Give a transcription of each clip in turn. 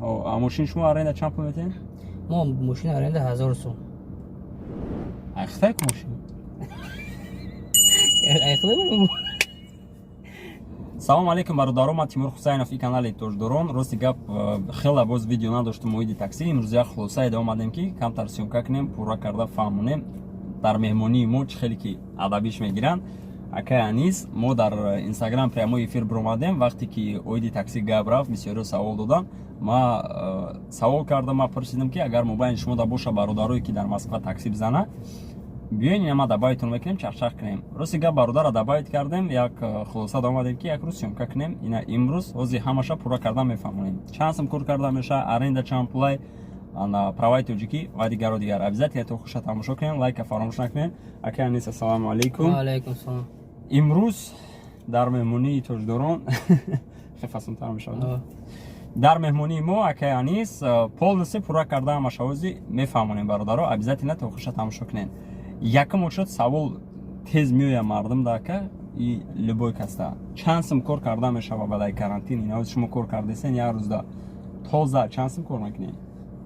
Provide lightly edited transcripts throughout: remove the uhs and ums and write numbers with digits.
А мошини шумо аренда чанд пул метиҳед? Мо мошин аренда 1000 сум. Айхтай ку мошин. Айхтай. Салом алейкум, бародарон, ман Тимур Хусайнов и канали Тоҷдорон. Рости гап, хеле боз видео надоштум оиди такси. Имрӯз як хулосае омадем, ки камтар съёмка кунем, пурра карда фаҳмонем. Дар меҳмонии мо, чӣ хеле ки адабиш мегиранд, акай Анис. Мо дар Инстаграм прямой эфир биромадем. Вақте ки оиди такси гап рафт, бисёриҳо савол доданд. Ма савол кардам, ма пурсидам, ки агар мобайни шумо да боша бародарое, ки дар Москва такси бизана, биёин, ина ма добавить он мекунем, чахчах кунем. Рости гап, бародара добавить кардем, як хулоса омадем, ки як рӯз съёмка кунем. Ина имрӯз ҳозир ҳамаша пурра кардан мефаҳмонем: чанд сум кор карда меша, аренда чанд пулай, ана праваи тоҷикӣ ва дигару дигар. Обязательно то хуша тамошо кунем, лайка фаромӯш накунем. Акай Анис, ассалому алайкум. Алайкум салом. Имрӯз дар меҳмонии Тоҷдорон хеле фасонтар мешавад. Дар меҳмонии мо акай Анис, полностью пурра карда ҳамаша ҳозир мефаҳмонем. Бародаро, обязательно то хуша тамошо кунем. Якум очуд савол тез меояд мардум да, ака, и любой каста: чанд сум кор карда мешава баъдаи карантин? Ина шумо кор кардесен, як рӯзда тоза чанд сум кор мекунед?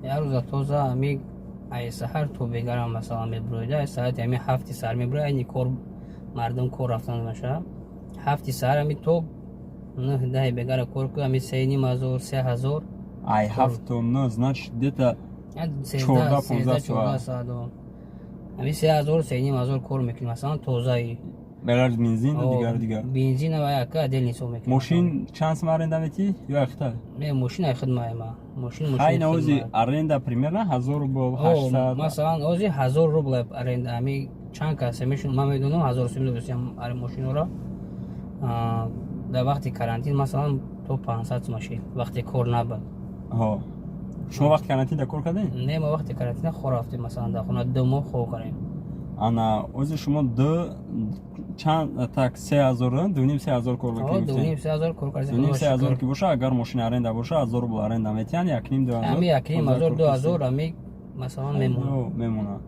Як рӯза тоза ами ай саҳар то бегарам, масалан, мебуроида, ай соати ами 7-и саҳар мебурои, айни кор мардум кор рафтан меша, 7-и саҳар ами то 9, 10-и бегара кор ку, ами 3500, 3000. Ай 7 то 9, значит, где-то 14, 15. 14 соат. Ами 3000, 3500 кор мекунем, масалан, тозаи. Беғарз бензин, дигару дигар. Бензин ва яка отдельный ҳисоб мекунем. Мошин чанд сум аренда метӣ ё айхта? Не, мошин ай хидмаема, мошин. Хай, навози аренда примерно 1000 рубл, 800. Масалан, ози 1000 рубл аренда. Ами чанд кас мешун, ман медонам, 1000 сум додастиам мошинора. Дар вақти карантин, масалан, то 500 сума шид, вақте кор набуд. Шумо вақти карантин да кор кардем? Не, мо вақти карантина хор рафтем, масалан, дар хона 2 моҳ хоб кардем. Ана ози шумо ду чанд, так, 3000, 2,5, 3000 кор мекунед? 2,5, 3000 кор кардем. 2,5, 3000 ки боша, агар мошини аренда боша, 1000 рубл аренда метиҳанд, 1,5, 2000. Ами 1,5 ҳазор, 2000 ами, масалан, мемонад. Мемонад,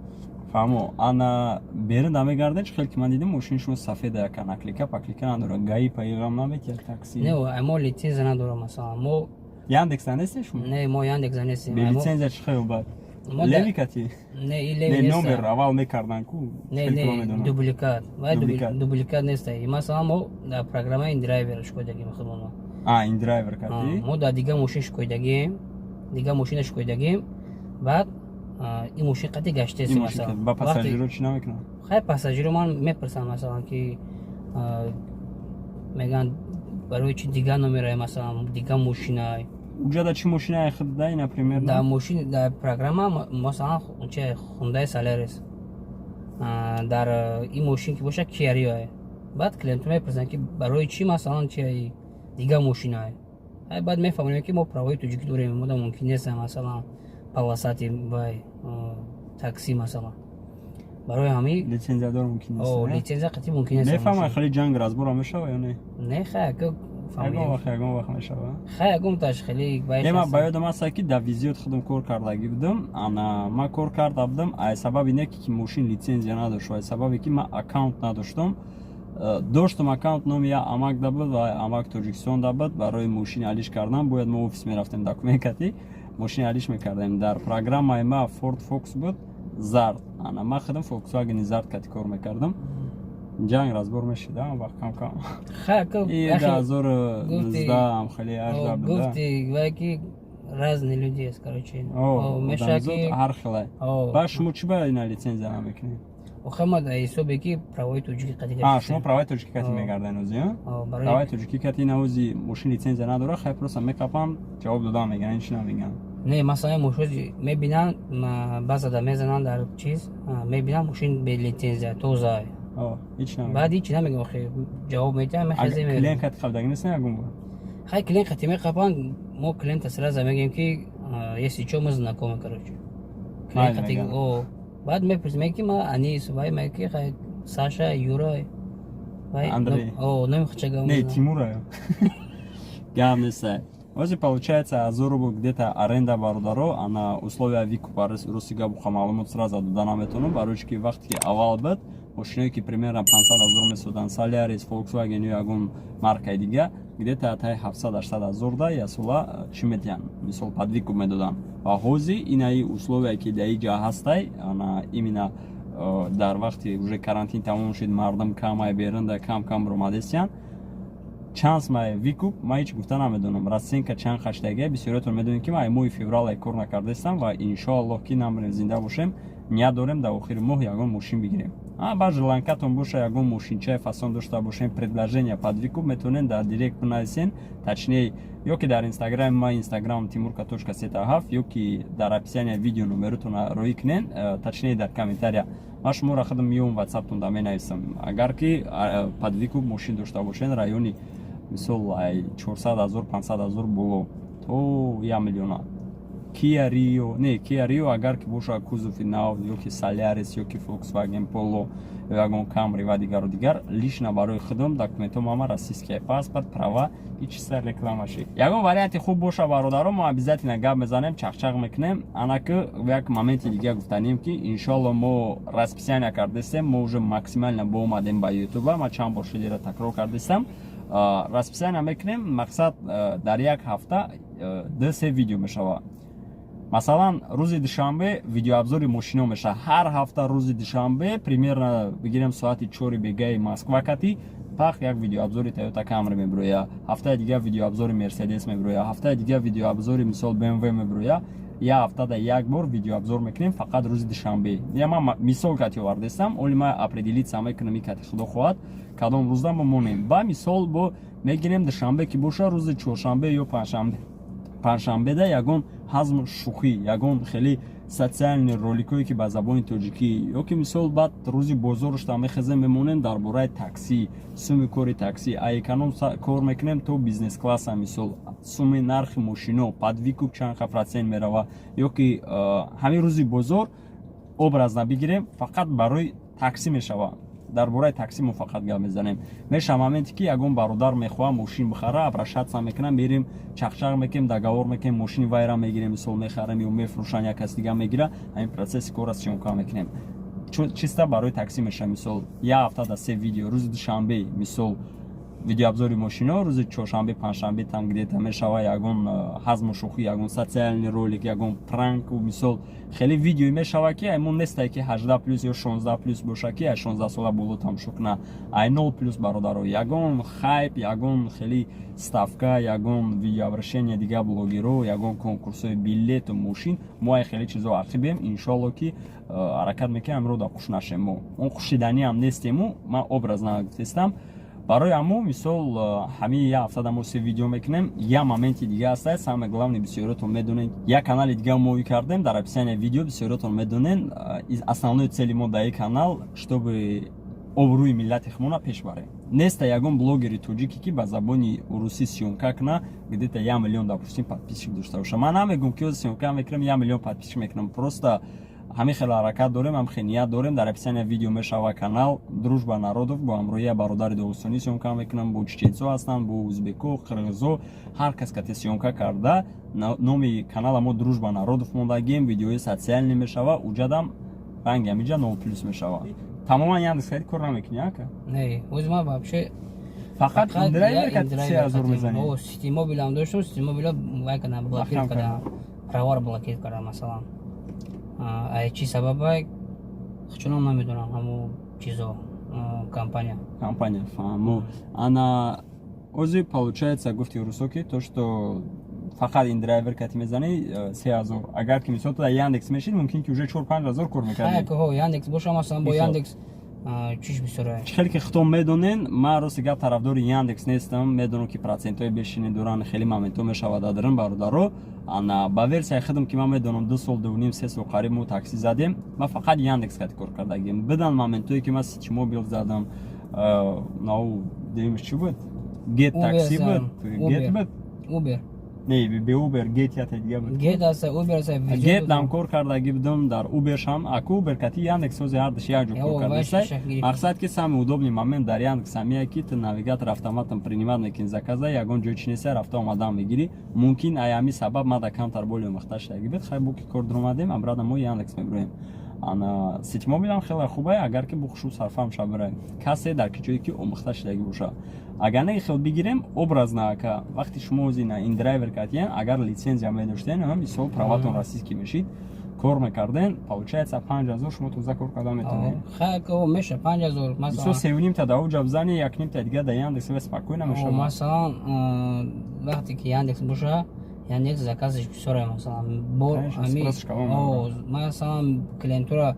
фаҳмо. Ана берун да мегардед, чӣ хел ки ман дидем, мошини шумо сафеда, яка наклейка паклейка надора, ГАИ паиғам наметиҳад такси? Не, мо лицензия надорам, масалан, мо. Яндекс нестем шумо? Не, мо Яндекс нестем. Бе лицензия чӣ хел бад? Левый кати? Не, и левый. Не, номер аввал мекардан ку. Не, не, дубликат. Вай дубликат неста. Масалан, мо дар программаи индрайвер шикоядагим худмон. А, индрайвер кати. Мо дар дига мошин шикоядагим, дига мошина шикоядагим, баъд ин мошин қати гаштесем. Масалан, ба пассажиро чӣ намекунад? Хай, пассажиро ман мепурсам, масалан, ки мегӯянд, барои чи дига номерае, масалан, дига мошинай. Уҷада чӣ мошинае хиддай, например? Дар мошин, дар программа, масалан, чи Хундай Солярис, дар ин мошин ки боша, Киа Рио. Баъд клиенту мепурсанд, ки барои чӣ, масалан, чи дига мошинае. Баъд мефаҳмонем, ки мо правои тоҷикӣ дорем, мода мумкин нест, масалан, полосатый вай такси, масалан, барои ҳами. Лицензиядор мумкин нест? Лицензия қатъи мумкин нест. Мефаҳмам, хеле ҷанг разбора мешава ё не? Не, хай. Ягон вақт, ягон вақт мешава? Хай, ягон таш хеле. Не, ман ба ёдам аст, ки дар визиёт худам кор кардагӣ будам. Ана ман кор карда будам, ай сабаби не ки мошин лицензия надошт, ай сабабе ки ман аккаунт надоштам. Доштам аккаунт, номи як амак да буд ва амак Тоҷикистон да буд. Барои мошини алиш кардан бояд мо офис мерафтем, документ кати мошини алиш мекардем. Дар программаи ма Форд Фокус буд, зард. Ана ман худам Фольксвагени зард кати кор мекардам, ҷанг разбор мешид он вақт кам кам. 2019 хеле 18. Гуфти вай ки разные люди есть, короче. Меша ки ҳар хеле. Ба шумо чӣ ба ина лицензия намекунед? Охе, ма дар ҳисобе ки правои тоҷикӣ қати. А, шумо правои тоҷикӣ кати мегарден ози? Правои тоҷикӣ кати навози мошин лицензия надора, хай, просто мекапам, ҷавоб додам, меган, ин чӣ намеган. Не, масалан, мошин мебинанд, баъзада мезананд дар чиз, мебинанд, мошин бе лицензия, тоза. Баъд ҳичи намегам, охе, ҷавоб медиҳам, мехезем. Клиент кати қабдаги нест ягон бор? Хай, клиент қати меқапанд, мо клиента сразу мегӯем, ки если чо, мы знакомы, короче. Клиент қати баъд мепурсем, меги ки ма Анис, вай меги ки хай, Саша, Юра. Вай Андрей. Номи хучага. Не, Тимура. Гап неста. Ози, получается, 1000 рубл где-то аренда, бародаро. Ана условия выкупа, рости гап, буха маълумот сразу дода наметонам, барои ки вақте ки аввал буд, мошиное ки примерно 500 000 месоданд, Солярис, Volkswagen ё ягон маркаи дига. Где-то таи 700-800 ҳазор да ясола чӣ метиҳанд, мисол, под выкуп медоданд. Ва ҳозир инаи условия, ки дар иҷа ҳастай, ана именно дар вақти уже карантин тамом шуд, мардум камай берунда, кам кам ромадестиянд. Чанд май выкуп, ман ҳеҷ гуфта намедонам, расценка чанд хаштага. Бисёриятон медонед, ки ман моҳи феврал кор накардаистам ва иншоаллоҳ, ки намрем, зинда бошем, ният дорем дар охири моҳ ягон мошин бигирем. Ба желанкатон боша, ягон мошинчаи фасон дошта бошем, предложение под выкуп, метавонед дар директ бинависен, точнее, ё ки дар инстаграми ма, инстаграм тимурка.сета7, ё ки дар описания видео номеротон роӣ кунен, точнее, дар комментария. Ман шуморо худам меём, ватсаптон да менависам. Агар ки под выкуп мошин дошта бошен, райони, мисол, ай 400 ҳазор, 500 ҳазор боло то 1 миллиона, Kia Rio, не, Kia Rio агар ки боша, кузови нав, ё ки Солярис, ё ки Volkswagen Polo, ё ягон Camry ва дигару дигар. Лично барои худам документом ҳама российский, паспорт, права и чиста реклама ши. Ягон варианти хуб боша, бародаро, мо обязательно гап мезанем, чақчақ мекунем. Анаки як моменти дига гуфтанем, ки иншоалло мо расписание кардастем, мо уже максимально боомадем ба ютуба. Ма чанд бор шудира такрор кардастам. Расписание мекунем, мақсад, дар як ҳафта ду се видео мешавад. Масалан, рӯзи душанбе видеообзори мошино мешавад. Ҳар ҳафта рӯзи душанбе, примерно бигирем, соати 4 бегаи Москва кати пах як видеообзори Toyota Camry мебироя, ҳафтаи дигар видеообзори Мерседес мебироя, ҳафтаи дигар видеообзори, мисол, BMW мебироя. Як ҳафтада як бор видеообзор мекунем, фақат рӯзи душанбе. Я ман мисол кати овардастам, оли ма определиться мекунам и кати, худо хоҳад, кадом рӯзда мо монем. Ба мисол, бо мегирем, душанбе ки боша, рӯзи чоршанбе ё панҷшанбе, панҷшанбеда ягон ҳазм, шӯхӣ, ягон хеле социальный роликое, ки ба забони тоҷикӣ, ё ки, мисол, баъд рӯзи бозорушта мехезем, мемонем, дар бораи таксӣ, суми кори таксӣ, а эконом кор мекунем то бизнес класса, мисол, суми нархи мошино, под выкуп чанд қа процент мерава, ё ки ҳамин рӯзи бозор, образно бигирем, фақат барои таксӣ мешавад. Дар бораи таксӣ мо фақат гап мезанем. Меша моменте, ки ягон бародар мехоҳа мошин бихара, обращаться мекунам, мерем, чақчақ мекунем, договор мекунем, мошини вайра мегирем, мисол, мехарем ё мефурӯшан, як кас дига мегира, ҳамин процесси корра съёмка мекунем. Чисто барои таксӣ меша. Мисол, як ҳафта да се видео: рӯзи душанбе, мисол, видеообзори мошино, рӯзи чоршанбе, панҷшанбе там где-то мешава ягон ҳазму шӯхӣ, ягон социальный ролик, ягон пранку, мисол, хеле видео мешава, ки аймон нестай, ки 18 плюс ё 16 плюс боша, ки ай 16 сола боло тамошо куна, ай 0 плюс. Бародаро, ягон хайп, ягон хеле ставка, ягон видеообращение дига блогеро, ягон конкурсҳои билету мошин, мо ай хеле чизо архибем. Иншоалло, ки ҳаракат мекунем, амро да хуш нашем. Мо он хушиданиам нестему, ман образно гуфтестам. Барои ҳамо, мисол, ҳамин як ҳафтада мо се видео мекунем. Як моменти дига ҳаста, самое главное, бисёриятон медонед, як канали дига мо кардем, дар описание видео бисёриятон медонед. Основной цели мо дар ин канал, чтобы обрӯи миллати худмона пеш барем. Неста ягон блогери тоҷике, ки ба забони урусӣ съёмка куна, где-то 1 миллион, допустим, подписчик дошта боша. Ман намегӯм, ки съёмка мекунам, 1 миллион подписчик мекунам, просто ҳамин хеле ҳаракат дорем, ҳам хеле ният дорем. Дар описания видео мешава канал «Дружба народов». Бо ҳамроҳии бародари доғистонӣ съёмка мекунам, бо чеченцо ҳастанд, бо узбеко, қирғизо, ҳар кас кате съёмка карда. Номи канала мо «Дружба народов» мондагим. Видеои социальный мешава, уҷадам ранги ҳамиҷа нол плюс мешава. Тамоман Яндекс хари кор намекунӣ, ака? Не, ози ман вообще фақат индрайвер кати 3000 мезанӣ. Ситимобилам доштум, Ситимобила вай кардам, блокир кардам, праваро блокир кардам. Масалан, ай чӣ сабаба, чунон намедонам, ҳамо чизо, компания. Компания, фаҳмо. Ана ози, получается, гуфти русо, ки то что фақат индрайвер кати мезанӣ 3000. Агар ки, мисол, ту дар Яндекс мешид, мумкин ки уже 4-5 ҳазор кор мекардӣ. Яндекс боша, масалан, бо Яндекс чиш бисёр. Чӣ хеле ки худтон медонен, ман, рости гап, тарафдори Яндекс нестам. Медонам, ки процентҳои бешини доранд, хеле моментҳо мешавад адрин, бародаро. Ана ба версияи худам, ки ман медонам, 2 сол, 2.5, 3 сол қариб мо такси задем, ман фақат Яндекс кати кор кардагим. Бидан моментҳое, ки ман Ситимобил задам, нау демиш чӣ буд, Гет такси буд, Гет буд. Убер. Не, бе Убер, Гет ята дига буд. Гет аста, Убер аста. Гет дам кор кардаги будам, дар Убершам. Аку Убер кати Яндекс сози ҳардаш як ҷо кор кардасай. Мақсад, ки самый удобный момент дар Яндекс ҳамия, ки ту навигатор автоматом принимать мекунӣ заказа, ягон ҷой чи неста, рафта омадан мегирӣ. Мумкин ай ҳами сабаб мада камтар боли омӯхта шудаги буд. Хай, бо ки кор дуромадем, обратно мо Яндекс мебироем. Ана Ситимобилам хеле хубае, агар ки бухушу сарфам шабирай, касе дар ки ҷое ки омӯхта шудагӣ боша. Агар не, хел бигирем образно, ака, вақти шумо озина индрайвер кардиен, агар лицензия медоштен, мисол, праватон российский мешид, кор мекарден, получается, 5000 шумо тоза кор карда метавонед. Меша 5000. Мисол, севнимта да уҷа бизани, якнимта дига да Яндекс, ве спокойно мешава. Масалан, вақте ки Яндекс боша, Яндекс заказаш бисёре, масалан, масалан, клиентура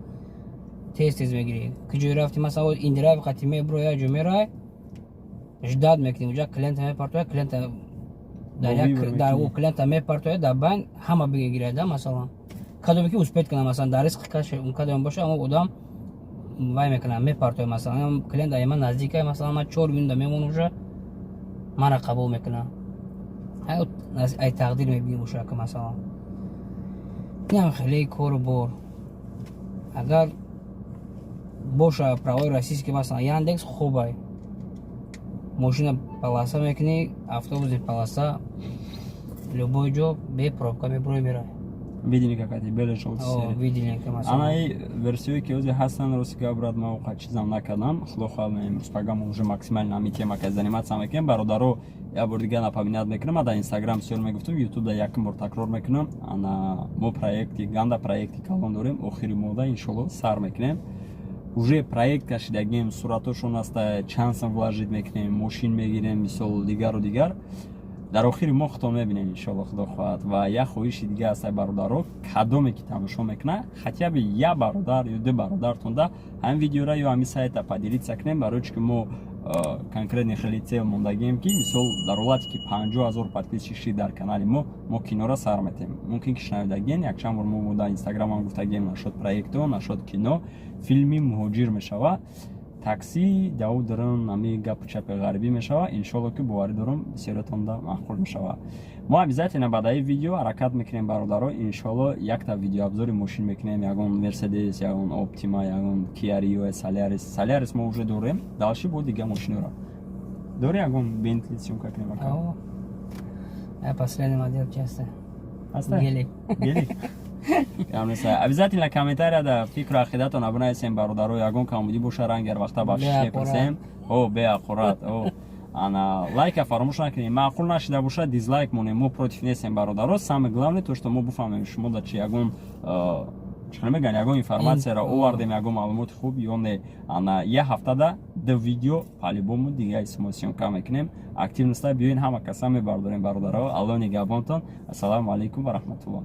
тез тез мегирӣ. Куҷое рафти, масалан, индрайв қати мебро, як ҷо мерай, ждать мекунӣ, уҷа клиента мепартоя, клиента дар клиента мепартоя, дар банк ҳама бигирад да. Масалан, кадоме ки успеть кунам, масалан, дар ризқи кадоме боша, ама одам вай мекунам, мепартоя. Масалан, клиент ай ман наздика, масалан, ман 4 минута мемонам, уша мара қабул мекунам. Ай тақдир мебинем уша ка. Масалан, инам хеле кору бор. Агар боша правои российский, масалан, Яндекс хубай, мошина полоса мекунӣ, автобуси полоса, любой ҷо бе пробка мебурои, мерай. Видели, какая белая, жёлтый. Видели. Анаи версияе ки ози ҳастан, рости гап, брат, ма оқа чизам накардам. Худо хоҳад, имрӯз пагам уже максимально ҳами тема ка заниматься мекунем. Бародаро, як бор дига напоминать мекунам, ма дар Инстаграм бисёр мегуфтам, Ютуб да якум бор такрор мекунам. Ана мо проекти ганда, проекти калон дорем, охири моҳда, иншолло, сар мекунем. Уже проект кашидагем, суратошон аста, чанд сум вложить мекунем, мошин мегирем, мисол, дигару дигар. Дар охири моҳ худтон мебинем, иншолло, худо хоҳад. Ва як хоҳиши дига аст, бародаро: кадоме ки тамошо мекунад, хотя бы як бародар ё ду бародартонда ҳамин видеора ё ҳамин сайта поделиться кунем, барои чи ки мо конкретно хеле цел мондагием, ки, мисол, дар ҳолате ки 50 000 подписчик шид дар канали мо, мо кинора сар метем. Мумкин ки шунавидагиен, якчанд бор мо дар Инстаграмам гуфтагием нашод проекто, нашод кино, филми муҳоҷир мешава, такси даву дарун ами гапу чапи ғарибӣ мешава. Иншолло, ки боварӣ дорам, бисёратонда маъқул мешава. Мо обязательно баъдаи видео ҳаракат мекунем, бародаро, иншолло, якта видеообзори мошин мекунем, ягон Мерседес, ягон Оптима, ягон Киа Рио, Солярис. Солярис мо уже дорем, дальше бо дига мошинора дори, ягон Бентли съёмка кунем, ака. Последний модель часто. Гелик. Гелик. Обязательно комментарияда фикру ақидатон бинависем, бародаро. Ягон камбудӣ боша, рангер вақта бахшиш мепурсем. О, беақурат. О, ана лайка фаромӯш накунем. Маъқул нашида боша, дизлайк монем, мо против нестем, бародаро. Самое главное то, что мо буфаҳмем, шумо да чи ягон, чӣ мегӯянд, ягон информатсияро овардем, ягон маълумоти хуб ё не. Ана як ҳафтада ду видео по-любому дига исмо съёмка мекунем. Активността биёин, ҳама каса мебардорем, бародаро. Алло нигаҳбонтон. Ассалому алайкум ва раҳматуллоҳ.